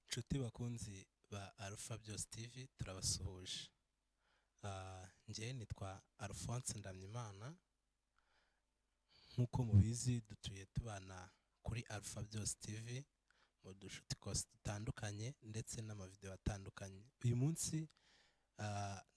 Nshuti bakunzi ba Alpha Byose TV, turabasuhuje. Njye nitwa Alphonse Ndamyimana. Nk'uko mubizi, dutuye tubana kuri Alpha Byose TV mu dushuti kose dutandukanye ndetse n'amavideo atandukanye. Uyu munsi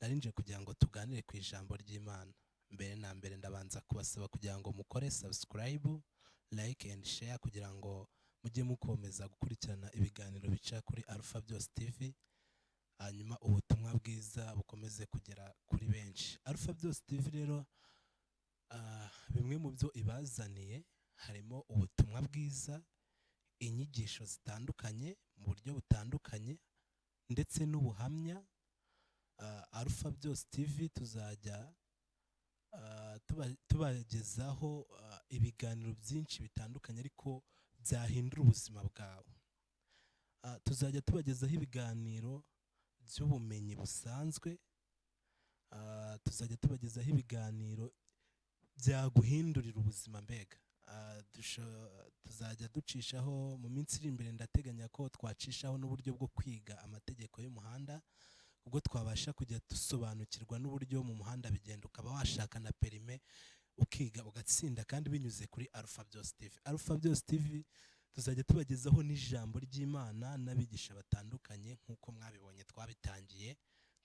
narinje kugira ngo tuganire ku ijambo ry'Imana. Mbere na mbere ndabanza kubasaba kugira ngo mukore subscribe, like and share, kugira ngo mujye mukomeza gukurikirana ibiganiro bica kuri Alpha Byose TV, hanyuma ubutumwa bwiza bukomeze kugera kuri benshi. Alpha Byose TV rero, bimwe mu byo ibazaniye harimo ubutumwa bwiza, inyigisho zitandukanye mu buryo butandukanye, ndetse n'ubuhamya. Alpha Byose TV tuzajya tubagezaho ibiganiro byinshi bitandukanye ariko byahindura ubuzima bwawe. Tuzajya tubagezaho ibiganiro by'ubumenyi busanzwe, tuzajya tubagezaho ibiganiro byaguhindurira ubuzima mbega. Tuzajya ducishaho mu minsi iri imbere, ndateganya ko twacishaho n'uburyo bwo kwiga amategeko y'umuhanda, ubwo twabasha kujya dusobanukirwa n'uburyo mu muhanda bigenda, ukaba washaka na perime ukiga ugatsinda, kandi binyuze kuri Alpha Byose TV. Alpha Byose TV tuzajya tubagezaho n'ijambo ry'Imana n'abigisha batandukanye, nk'uko mwabibonye twabitangiye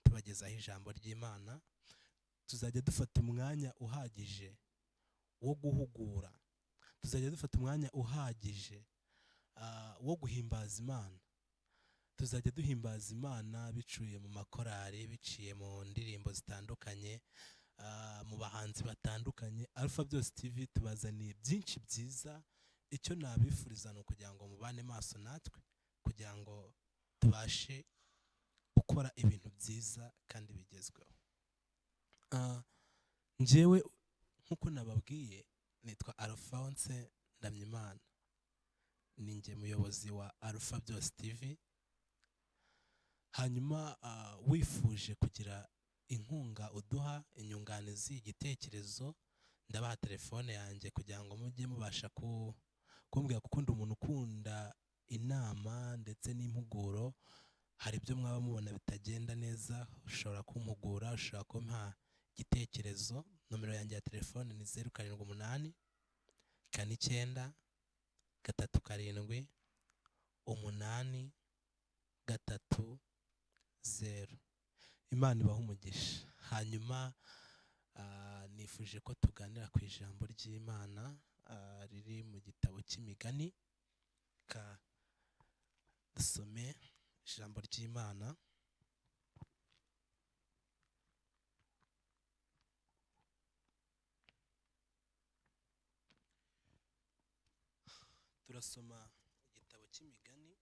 tubagezaho ijambo ry'Imana. Tuzajya dufata umwanya uhagije wo guhugura, tuzajya dufata umwanya uhagije wo guhimbaza Imana. Tuzajya duhimbaza Imana biciye mu makorari, biciye mu ndirimbo zitandukanye, mu bahanzi batandukanye. Alpha Byose TV tubazaniye byinshi byiza. Icyo nabifuriza ni ukugira ngo mubane maso natwe, kugira ngo tubashe gukora ibintu byiza kandi bigezweho. Njyewe nk'uko nababwiye nitwa Alphonse Ndamyimana, ni njye muyobozi wa Alpha Byose TV. Hanyuma wifuje kugira inkunga uduha, inyunganizi, igitekerezo, ndabaha telefone yanjye kugira ngo mujye mubasha kumbwira, kuko ndi umuntu ukunda inama ndetse n'impuguro. Hari ibyo mwaba mubona bitagenda neza, ushobora kumpugura, ushobora kumpa igitekerezo. Nomero yanjye ya telefone ni 0 7 8 4 9 3 7 8 3 0. Imana ibahe umugisha. Hanyuma nifuje ko tuganira ku ijambo ry'Imana riri mu gitabo cy'Imigani. Ka dusome ijambo ry'Imana. Turasoma igitabo cy'Imigani,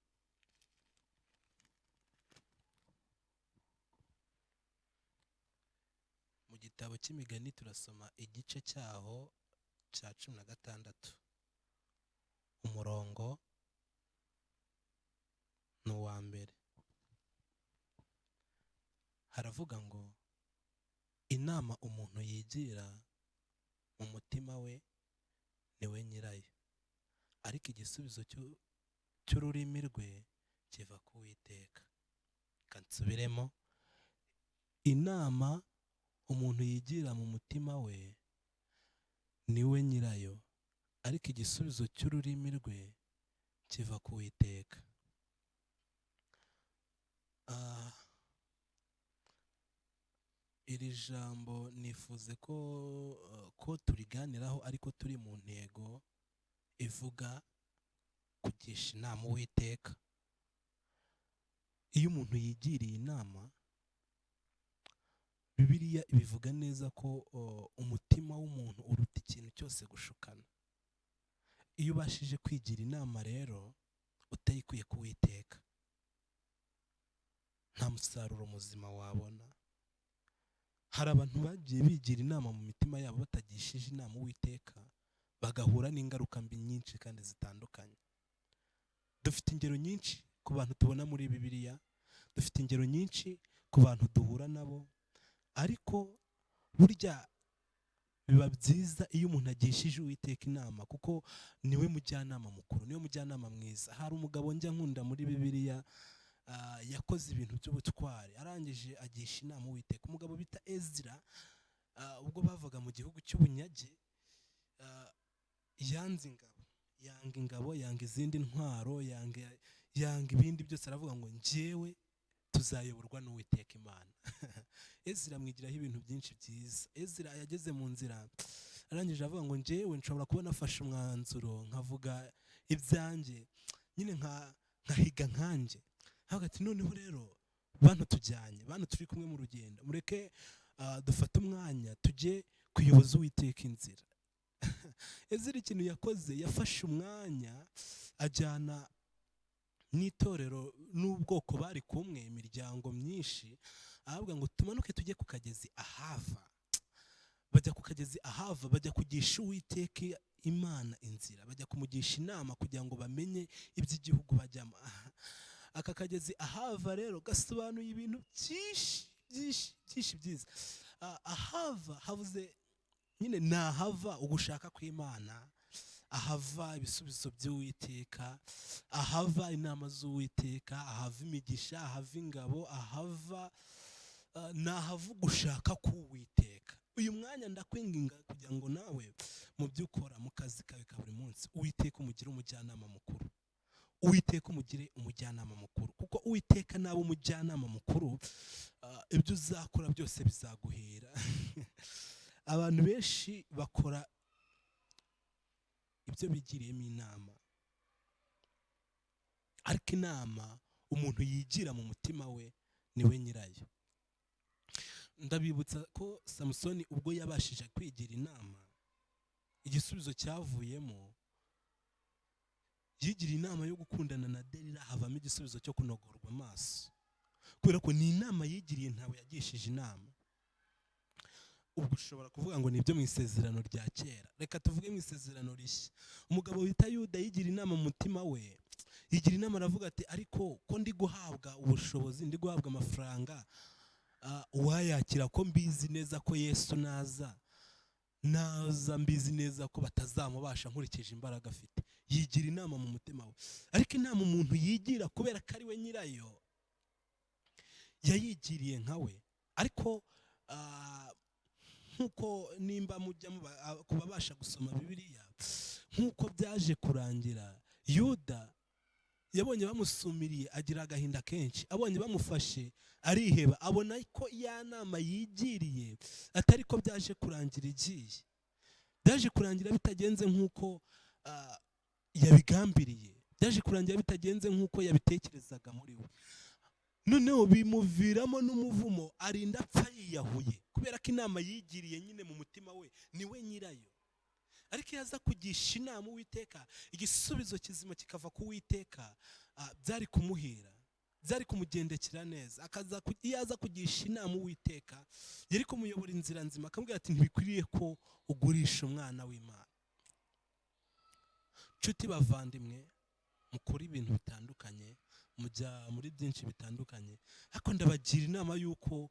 mu gitabo cy'Imigani turasoma igice cyaho cya 16, umurongo ni uwa mbere. Haravuga ngo: inama umuntu yigira mu mutima we niwe nyirayo, ariko igisubizo cy'ururimi rwe kiva ku Uwiteka. Reka nsubiremo: inama umuntu yigira mu mutima we niwe nyirayo, ariko igisubizo cy'ururimi rwe kiva ku Uwiteka. Iri jambo nifuze ko turiganiraho, ariko turi mu ntego ivuga kugisha inama Uwiteka. Iyo umuntu yigiriye inama, Bibiliya ibivuga neza ko umutima w'umuntu uruta ikintu cyose gushukana. Iyo ubashije kwigira inama rero utayikuye ku Uwiteka, nta musaruro muzima wabona. Hari abantu bagiye bigira inama mu mitima yabo batagishije inama Uwiteka, bagahura n'ingaruka mbi nyinshi kandi zitandukanye. Dufite ingero nyinshi ku bantu tubona muri Bibiliya, dufite ingero nyinshi ku bantu duhura nabo, ariko burya biba byiza iyo umuntu agishije Uwiteka inama, kuko niwe mujyanama mukuru, niwe mujyanama mwiza. Hari umugabo njya nkunda muri Bibiliya, Yakoze ibintu by'ubutwari, arangije agisha inama Uwiteka. Umugabo bita Ezira, ubwo bavaga mu gihugu cy'ubunyage, yanze ingabo, yanga ingabo, yanga izindi ntwaro, yanga ibindi byose, aravuga ngo njyewe tuzayoborwa n'Uwiteka Imana. Ezira amwigiraho ibintu byinshi byiza. Ezira yageze mu nzira, arangije avuga ngo njyewe nshobora kuba nafashe umwanzuro nkavuga ibyanjye nyine nkahiga nkanjye. Avuga ati noneho rero bantu tujyanye, bantu turi kumwe mu rugendo, mureke dufate umwanya tujye kuyoboza Uwiteka inzira. Ezira ikintu yakoze, yafashe umwanya ajyana n'itorero n'ubwoko bari kumwe, imiryango myinshi, aravuga ngo tumanuke tujye ku kagezi Ahava. Bajya ku kagezi Ahava, bajya kugisha Uwiteka Imana inzira, bajya kumugisha inama kugira ngo bamenye iby'igihugu bajyamo. Aka kagezi Ahava rero gasobanuye ibintu byinshi byinshi byinshi byiza. Ahava havuze nyine ni ahava ugushaka kw'Imana, ahava ibisubizo by'Uwiteka, ahava inama z'Uwiteka, ahava imigisha, ahava ingabo, ahava ni ahava ugushaka k'Uwiteka. Uyu mwanya ndakwinginga kugira ngo nawe mu byo ukora mu kazi kawe ka buri munsi, Uwiteka umugire umujyanama mukuru. Uwiteka umugire umujyanama mukuru, kuko Uwiteka nawe umujyanama mukuru, ibyo uzakora byose bizaguhira. Abantu benshi bakora ibyo bigiriyemo inama, ariko inama umuntu yigira mu mutima we niwe nyirayo. Ndabibutsa ko Samusoni ubwo yabashije kwigira inama, igisubizo cyavuyemo, yigiriye inama yo gukundana na Delila, havamo igisubizo cyo kunogorwa amaso, kubera ko ni inama yigiriye, ntawe yagishije inama. Ubwo ushobora kuvuga ngo ni ibyo mu isezerano rya kera, reka tuvuge mu isezerano rishya. Umugabo wita Yuda yigira inama mu mutima we, yigira inama aravuga ati ariko ko ndi guhabwa ubushobozi, ndi guhabwa amafaranga, uwayakira ko mbizi neza ko Yesu naza mbizi neza ko batazamubasha nkurikije imbaraga afite. Yigira inama mu mutima we, ariko inama umuntu yigira kubera ko ari we nyirayo, yayigiriye nka we. Ariko nkuko nimba mujya kubabasha gusoma Bibiliya, nkuko byaje kurangira, Yuda yabonye bamusumiriye agira agahinda kenshi, abonye bamufashe ariheba, abona ko ya nama yigiriye atari ko byaje kurangira igiye. Byaje kurangira bitagenze nkuko yabigambiriye, byaje kurangira bitagenze nkuko yabitekerezaga muri we. Noneho bimuviramo n'umuvumo, arinda apfa yiyahuye, kubera ko inama yigiriye nyine mu mutima we niwe nyirayo. Ariko iyo aza kugisha inama Uwiteka, igisubizo kizima kikava ku Uwiteka, byari kumuhira, byari kumugendekera neza. Iyo aza kugisha inama Uwiteka, yari kumuyobora inzira nzima, akamubwira ati ntibikwiriye ko ugurisha umwana w'Imana. Nshuti bavandimwe, mukora ibintu bitandukanye, mujya muri byinshi bitandukanye, ariko ndabagira inama y'uko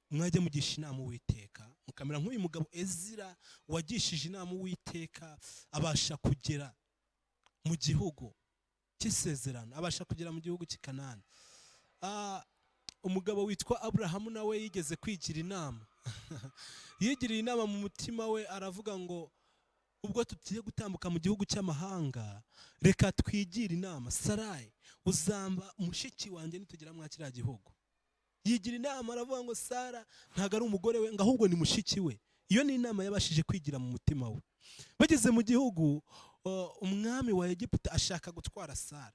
mwajya mugisha inama Uwiteka, mukamera nk'uyu mugabo Ezira wagishije inama Uwiteka, abasha kugera mu gihugu cy'isezerano, abasha kugera mu gihugu cy'i Kanani. Umugabo witwa Aburahamu nawe yigeze kwigira inama. Yigiriye inama mu mutima we, aravuga ngo ubwo tugiye gutambuka mu gihugu cy'amahanga, reka twigire inama, Sarayi uzamba mushiki wanjye nitugera mwa kiriya gihugu. Yigira inama aravuga ngo Sara ntago ari umugore we, ngo ahubwo ni mushiki we. Iyo ni inama yabashije kwigira mu mutima we. Bageze mu gihugu, umwami wa Egiputa ashaka gutwara Sara,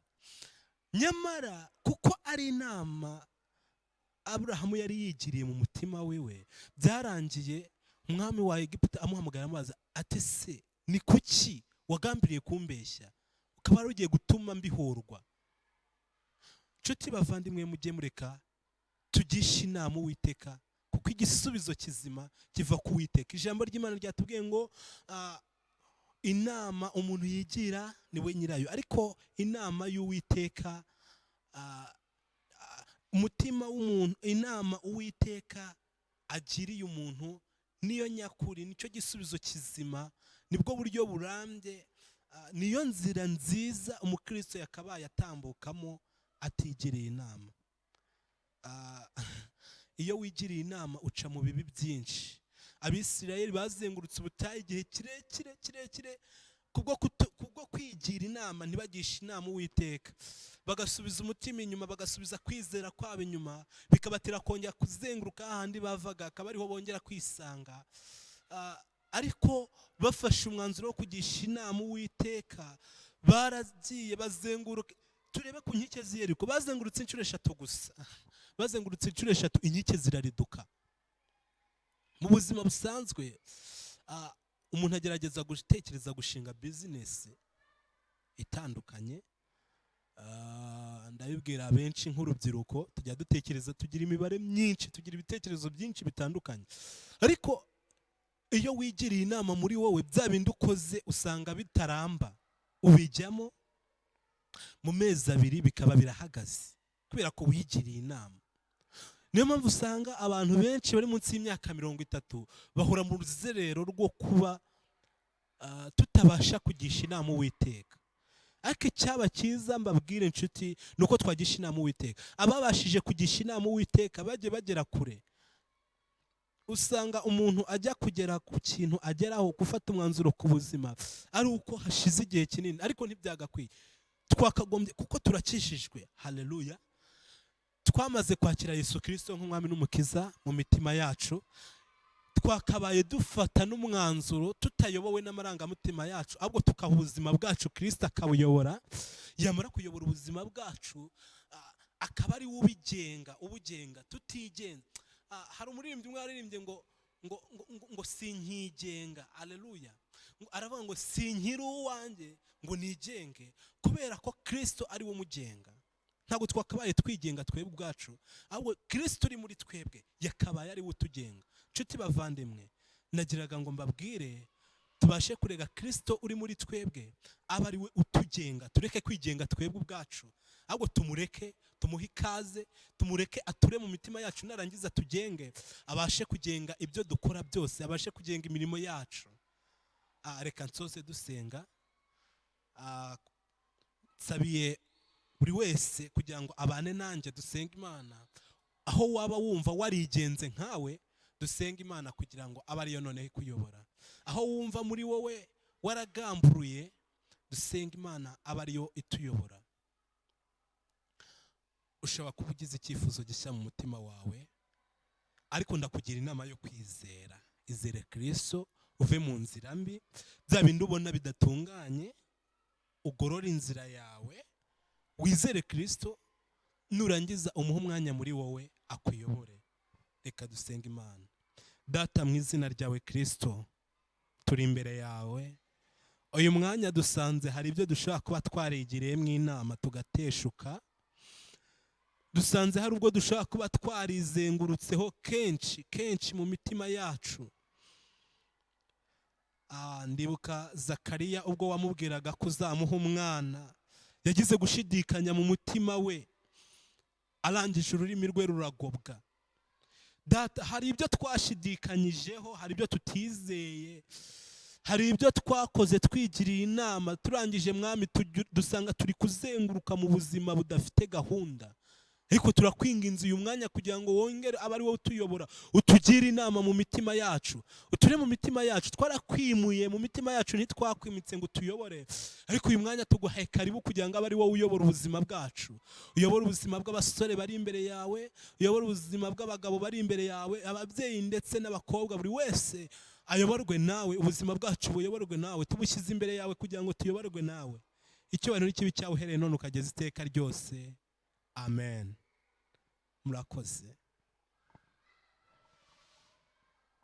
nyamara kuko ari inama Aburahamu yari yigiriye mu mutima wiwe, byarangiye umwami wa Egiputa amuhamagara amubaza ati se ni kuki wagambiriye kumbeshya, ukaba wari ugiye gutuma mbihorwa? Nshuti bavandimwe, mujye mureka tugishe inama Uwiteka, kuko igisubizo kizima kiva ku Uwiteka. Ijambo ry'Imana ryatubwiye ngo inama umuntu yigira niwe nyirayo, ariko inama y'Uwiteka, umutima w'umuntu, inama Uwiteka agiriye umuntu niyo nyakuri, nicyo gisubizo kizima, nibwo buryo burambye, niyo nzira nziza umukristo yakabaye atambukamo atigereye inama. Iyo wigiriye inama uca mu bibi byinshi. Abisirayeli bazengurutse ubutayu igihe kirekire kirekire kubwo kwigira inama, ntibagishe inama Uwiteka, bagasubiza umutima inyuma, bagasubiza kwizera kwabo inyuma, bikabatera kongera kuzenguruka hahandi bavaga, akaba ariho bongera kwisanga. Ariko bafashe umwanzuro wo kugisha inama Uwiteka, baragiye bazenguruka. Turebe ku nkike z'i Yeriko, bazengurutse inshuro 3 gusa, bazengurutse inshuro 3 inkike zirariduka. Mu buzima busanzwe, umuntu agerageza gutekereza gushinga business itandukanye. Ndabibwira benshi nk'urubyiruko, tujya dutekereza, tugira imibare myinshi, tugira ibitekerezo byinshi bitandukanye, ariko iyo wigiriye inama muri wowe, bya bindi ukoze usanga bitaramba, ubijyamo mu mezi 2 bikaba birahagaze kubera ko wigiriye inama. Niyo mpamvu usanga abantu benshi bari munsi y'imyaka 30 bahora mu ruzerero rwo kuba tutabasha kugisha inama Uwiteka. Ariko icyaba cyiza, mbabwire inshuti, ni uko twagisha inama Uwiteka. Ababashije kugisha inama Uwiteka bajye bagera kure. Usanga umuntu ajya kugera ku kintu ageraho, gufata umwanzuro ku buzima, ari uko hashize igihe kinini, ariko ntibyagakwiye. Twakagombye, kuko turakijijwe, haleluya, twamaze kwakira Yesu Kristo nk'umwami n'umukiza mu mitima yacu, twakabaye dufata n'umwanzuro tutayobowe n'amarangamutima yacu, ahubwo tukaha ubuzima bwacu Kristo akabuyobora. Yamara kuyobora ubuzima bwacu, akaba ari we ubigenga, ubugenga tutigenza. Hari umuririmbyi umwe waririmbye ngo sinkigenga, haleluya. Aravuga ngo sinkiri uwanjye ngo nigenge, kubera ko Kristo ari we umugenga. Ntabwo twakabaye twigenga twebwe ubwacu, ahubwo Kristo uri muri twebwe yakabaye ari we utugenga. Nshuti bavandimwe, nagiraga ngo mbabwire tubashe kurega Kristo uri muri twebwe aba ari we utugenga, tureke kwigenga twebwe ubwacu, ahubwo tumureke, tumuhe ikaze, tumureke ature mu mitima yacu, narangiza tugenge, abashe kugenga ibyo dukora byose, abashe kugenga imirimo yacu. Reka nsoze dusenga. Nsabiye buri wese kugira ngo abane nanjye dusenge Imana. Aho waba wumva warigenze nkawe, dusenge Imana kugira ngo abe ariyo noneho ikuyobora. Aho wumva muri wowe waragamburuye, dusenge Imana abe ariyo ituyobora. Ushobora kuba ugize icyifuzo gishya mu mutima wawe, ariko ndakugira inama yo kwizera. Izere Kristo, uve mu nzira mbi, bya bindi ubona bidatunganye, ugorore inzira yawe, wizere Kristo, nurangiza umuhe umwanya muri wowe akuyobore. Reka dusenge Imana. Data, mu izina ryawe Kristo, turi imbere yawe uyu mwanya, dusanze hari ibyo dushobora kuba twarigiriyemo inama tugateshuka, dusanze hari ubwo dushobora kuba twarizengurutseho kenshi kenshi mu mitima yacu. Ndibuka Zakariya ubwo wamubwiraga ko uzamuha umwana, yagize gushidikanya mu mutima we, arangije ururimi rwe ruragobwa. Data, hari ibyo twashidikanyijeho, hari ibyo tutizeye, hari ibyo twakoze twigiriye inama, turangije Mwami dusanga turi kuzenguruka mu buzima budafite gahunda. Ariko turakwinginze uyu mwanya kugira ngo wongere abe ari wowe utuyobora, utugire inama mu mitima yacu, uture mu mitima yacu. Twarakwimuye mu mitima yacu, ntitwakwimitse ngo utuyobore, ariko uyu mwanya tuguhaye karibu kugira ngo abe ari wowe uyobora ubuzima bwacu, uyobore ubuzima bw'abasore bari imbere yawe, uyobore ubuzima bw'abagabo bari imbere yawe, ababyeyi ndetse n'abakobwa, buri wese ayoborwe nawe, ubuzima bwacu buyoborwe nawe. Tubushyize imbere yawe kugira ngo tuyoborwe nawe. Icyubahiro n'ikibe cyawe uhereye none ukageza iteka ryose. Amen. Murakoze.